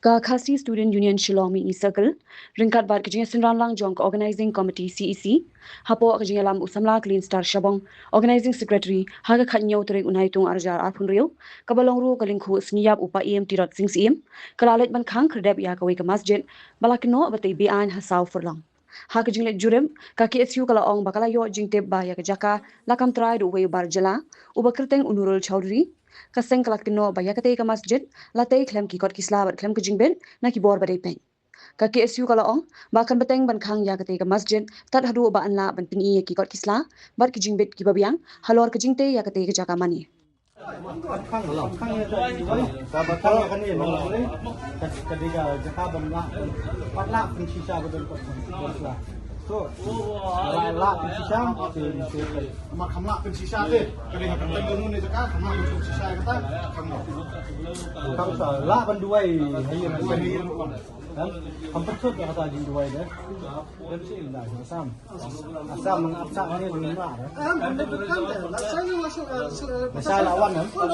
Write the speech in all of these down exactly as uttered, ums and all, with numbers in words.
Ka Khasi Student Union Shillong Mihngi Circle, ryngkat bad ka jingïasynran lang jong ka Organizing Committee C E C, hapoh ka jingïalam u samla Clean Star Shabong, Organizing Secretary, ha ka khathynñiew tarik u Naitung arhajar arphew hynriew, kaba long ruh ka lyngkhuh sngi ïap u Paiem Tirot Sing Syiem, ka la leit ban khang khyrdep ïa kawei ka masjid, ba la kynnoh ba tei be-aiñ ha saw furlong. Ha ka jingleit jurip, ka K S U ka la ong ba ka la ïoh jingtip ba ïa ka jaka la kam trai da uwei u bar jylla, uba kyrteng u Nurul Chowdhury. Ka seng ka la kynnoh ba ïa katei ka masjid la tei khlem ki kot ki sla bad khlem ka jingbit na ki bor ba dei peit. Ka K S U ka la ong ba kan bteng ban khang ïa katei ka masjid tad haduh ba yn lah ban pyni ïa ki kot ki sla bad ki jingbit kiba biang halor ka jingtei ïa katei ka jaka mane. Khang la, khang ïa ka dei, ka ba khang ïa kane, ka dei ka jaka ban lah, pat lah pynshisha ba don kot sla. So, lah, lah pynshisha, te, te, te. Namar kham lah pynshisha te, ka dei ka kyrteng jong une jaka, kham lah pynshisha ïa kata, khang la. Khang sa, lah ban duwai, ha ïing, ha ïing. Kan? Kham pynthut ïa kata jingduwai de. Dem shi ynda, Assam. Assam nang ap sa ne nang ma. Lashai la wan em. Wan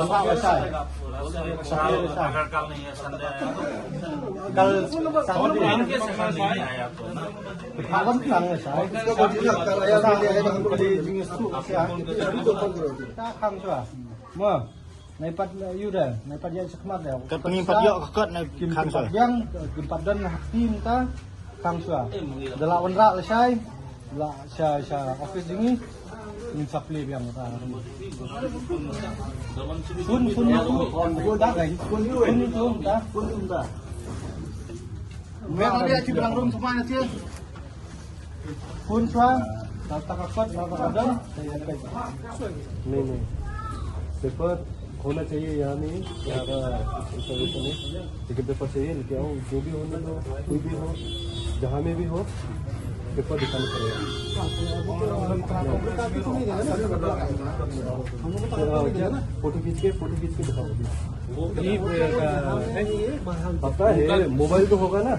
ha lashai. Lashai, lashai. Kal Sunday. Ka wan kal lashai. Ka dei jingïasu lashai. Ta khang shuwa. Mo. Nai pat ïa u da, nai pat ïa shakhmat da. Kat pynïeng pat ïoh ka kot na kim khang pat shuwa. Biang, kim pat don ha team ta khang shuwa. Da la wanrah lashai, la sha, sha office jong ngi, ngin sa plie biang ta. Phone, phone, phone, phone da kai. Phone, phone ta. Phone ta. Mer ri ki blang rum semua na tia. Phone shuwa, la ta ka kot, la ta ka don. नहीं, नहीं। पेपर होना चाहिए यहाँ में, यहाँ का इंस्टॉलेशन में। लेकिन पेपर चाहिए, लेके आओ, जो भी होने दो, कोई भी हो, जहाँ में भी हो, पेपर दिखाना पड़ेगा। हाँ, क्या? फोटो खींच के, फोटो खींच के दिखाओ। ये, अ, है? पता है, मोबाइल तो होगा ना?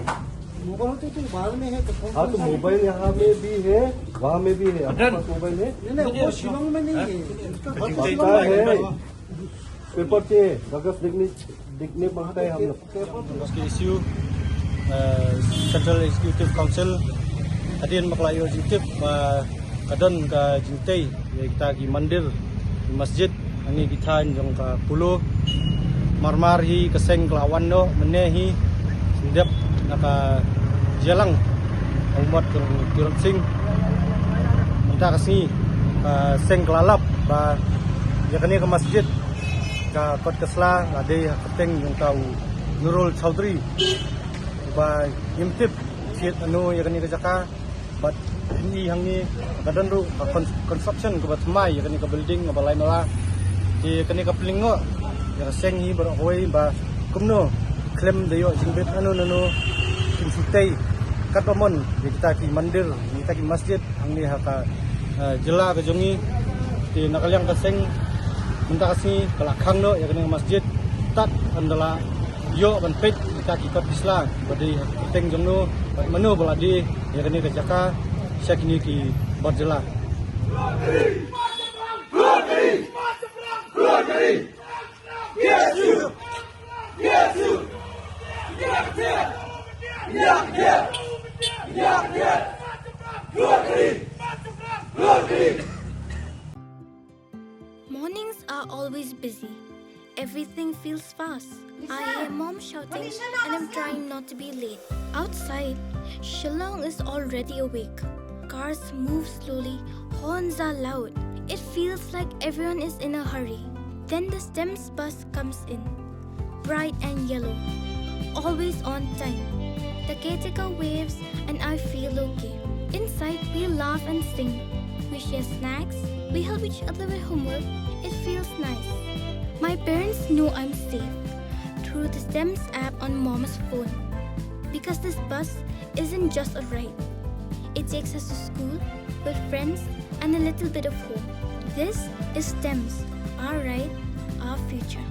मोबाइल तो, तो बाहर में है, तो कौन हाँ, तो सा है? मोबाइल यहाँ में भी है, वहाँ में भी है। आपके पास मोबाइल है? नहीं, नहीं, वो शिलोंग में नहीं है। इसका घर तो शिलोंग में है। पेपर चाहिए, कागज देखने, देखने मांगता है हम लोग। Ka K S U, eh, Central Executive Council, hadien ba ka la ïoh jingtip ba ka don ka jingtei ïa kita ki mandir, ki masjid, hangne ki thaiñ jong ka Polo. Mar mar hi ka seng ka la wan noh mynne hi, sngewdep na ka jingïalang u mot ka Tirot Sing. Mynta ka sngi ka seng ka la lap ba ïa kane ka masjid, ka kot ka sla la dei ha ka kyrteng jong uta u Nurul Chowdhury. Ba ngim tip thied ano ïa kane ka jaka. Bad hangne, hangne ka don ruh ka con-, construction kaba thymmai ïa kane ka building kaba lai mala. Te kane ka pynlyngngoh ïa ka seng hi baroh kawei ba kumno khlem da ïoh jingbit nano nano, kin shu tei katba mon ïa kita ki mandir, ïa kita ki masjid hangne ha ka, eh, jylla ka jong ngi. Te na ka liang ka seng mynta ka sngi ka la khang noh ïa kane ka masjid tad ynda la ïoh ban peit ïa kita ki kot ki sla ba dei ha ka kyrteng jong no bad mano ba la die ïa kane ka jaka sha kine ki bar jylla. Mornings are always busy. Everything feels fast. I hear mom shouting and I'm trying not to be late. Outside, Shillong is already awake. Cars move slowly, horns are loud. It feels like everyone is in a hurry. Then the STEMS bus comes in. Bright and yellow. Always on time. The caretaker waves and I feel okay. Inside, we laugh and sing. We share snacks. We help each other with homework. It feels nice. My parents know I'm safe through the STEMS app on mom's phone. Because this bus isn't just a ride. It takes us to school, with friends, and a little bit of home. This is STEMS, our ride, our future.